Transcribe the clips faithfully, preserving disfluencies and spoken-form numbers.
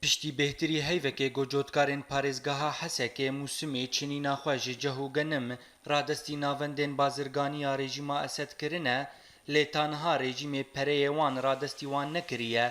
Piştî bêhtirî heyvekê ku cotkarên parêzgeha Hesekê mûsimê çinîna xwe ji ceh û genim radestî navendên bazirganiya rejîma Esed kirine, lê ta niha rejîmê pereyê wan radestî wan nekiriye.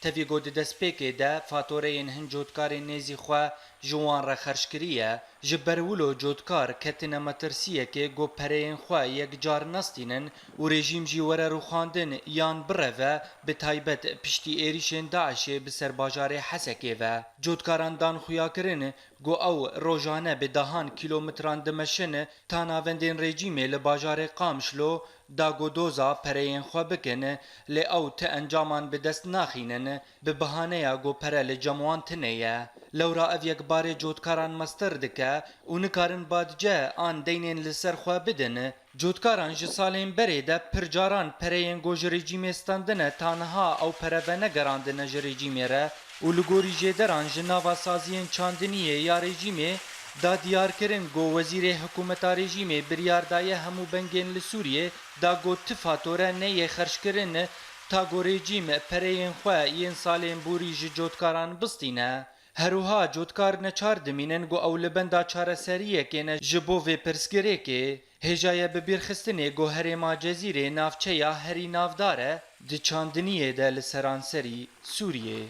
Tevî ku di destpêkê de fatoreyên hin cotkarên nêzî xwe ji wan re xerc kiriye. Ji ber wilo cotkar ketine metirsiyekê ku pereyên xwe yekcar nestînin û rejîm jî were rûxandin yan bireve, bi taybet piştî êrîşên DAIŞê bi ser bajarê Hesekê ve. Cotkaran dan xuyakirin ku ew rojane bi dehan kîlometran dimeşin ta navendên rejîmê li bajarê Qamişlo da ku doza pereyên xwe bikin, lê ew ti encaman bi dest naxînin, bi bihaneya ku pere li cem wan tune ye. Lewra ev yek barê cotkaran mestir dike û nikarin badice an deynên li ser xwe bidin. Cotkaran ji salên berê de pir caran pereyên ku ji rejîmê standine ta niha ew pere venegerandine ji rejîmê re û li gorî jêderan ji nava saziyên çandiniyê ya rejîmê da diyar kirin ku wezîrê hikûmeta rejîmê biryar daye hemû bengên li Sûriyê da ku ti fatore neyê xerckirin ta ku rejîm pereyên xwe yên salên borî ji cotkaran bistîne. Herwiha cotkar neçar dimînin ku ew li benda çareseriyekê ne ji bo vê pirsgirêkê. Hêja ye bibîrxistinê ku herêma Cezîrê navçeya herî navdar e di çandiniyê de li seranserî Sûriyê.